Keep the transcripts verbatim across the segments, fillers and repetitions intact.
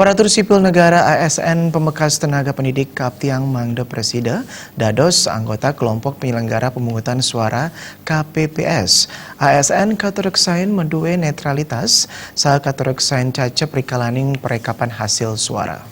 Aparatur Sipil Negara A S N pamekas tenaga pendidik kaptiang mangda presida dados anggota kelompok penyelenggara pemungutan suara K P P S. A S N katureksain madue netralitas saha katureksain cacep rikalaning perekapan hasil suara.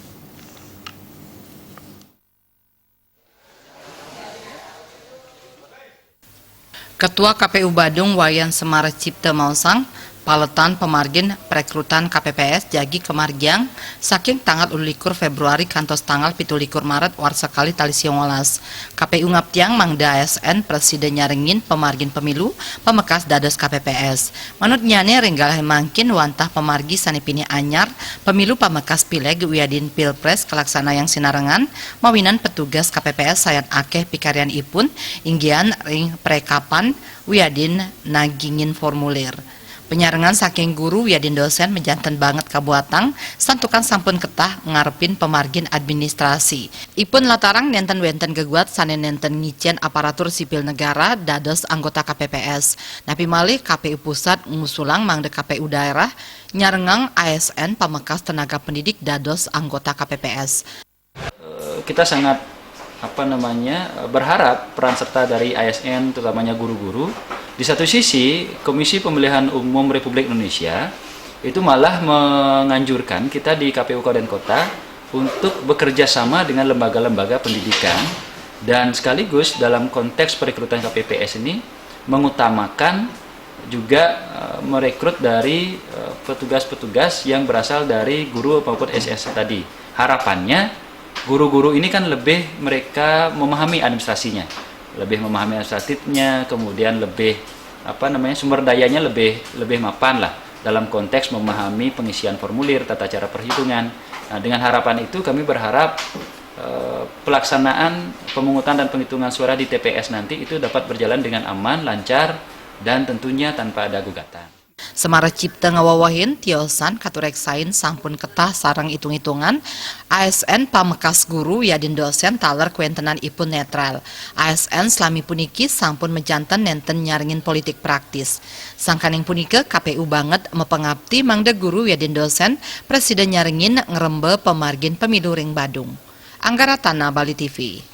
Ketua K P U Badung Wayan Semar Cipta maosang, paletan pamargin perekrutan K P P S jagi kamargiang saking tanggal ulikur Februari kantos tanggal pitulikur Maret warsa kalih tali siangolas. K P U ngaptiang mangda A S N presida nyarengin pamargin pemilu pamekas dados K P P S. Manut nyane ring galih mangkin wantah pamargi sane pinih anyar, pemilu pamekas pileg wiadin pilpres kalaksanayang sinarengan, mawinan petugas K P P S sayan akeh pikaryanipun inggihan ring prekapan wiadin nagingin formulir. Penyarengan saking guru wiadin dosen majanten banget kabuatang, santukan sampun ketah ngarepin pamargin administrasi. Ipun latarang nenten wenten geguat sane nenten ngicen aparatur sipil negara dados anggota K P P S. Napi malih K P U pusat ngusulang mangda K P U daerah nyarengang A S N pamekas tenaga pendidik dados anggota K P P S. Eh, kita sangat, apa namanya, eh, berharap peran serta dari A S N, terutamanya guru-guru. Di satu sisi, Komisi Pemilihan Umum Republik Indonesia itu malah menganjurkan kita di K P U Kabupaten Kota untuk bekerja sama dengan lembaga-lembaga pendidikan dan sekaligus dalam konteks perekrutan K P P S ini mengutamakan juga, eh, merekrut dari, eh, petugas-petugas yang berasal dari guru maupun S S tadi. Harapannya guru-guru ini kan lebih mereka memahami administrasinya, lebih memahami administratifnya, kemudian lebih, apa namanya, sumber dayanya lebih lebih mapan lah dalam konteks memahami pengisian formulir, tata cara perhitungan. Nah, dengan harapan itu kami berharap, eh, pelaksanaan pemungutan dan penghitungan suara di T P S nanti itu dapat berjalan dengan aman, lancar, dan tentunya tanpa ada gugatan. Semar Cipta ngawewehin tiosan katureksain sampun ketah sareng itung-itungan, A S N pamekas guru wiadin dosen taler kawentenanipun netral. A S N salami puniki sampun majanten nenten nyarengin politik praktis. Sangkaning punika K P U banget mapangapti mangda guru wiadin dosen presida nyarengin ngremba pamargin pemilu ring Badung. Angga Ratana, Bali T V.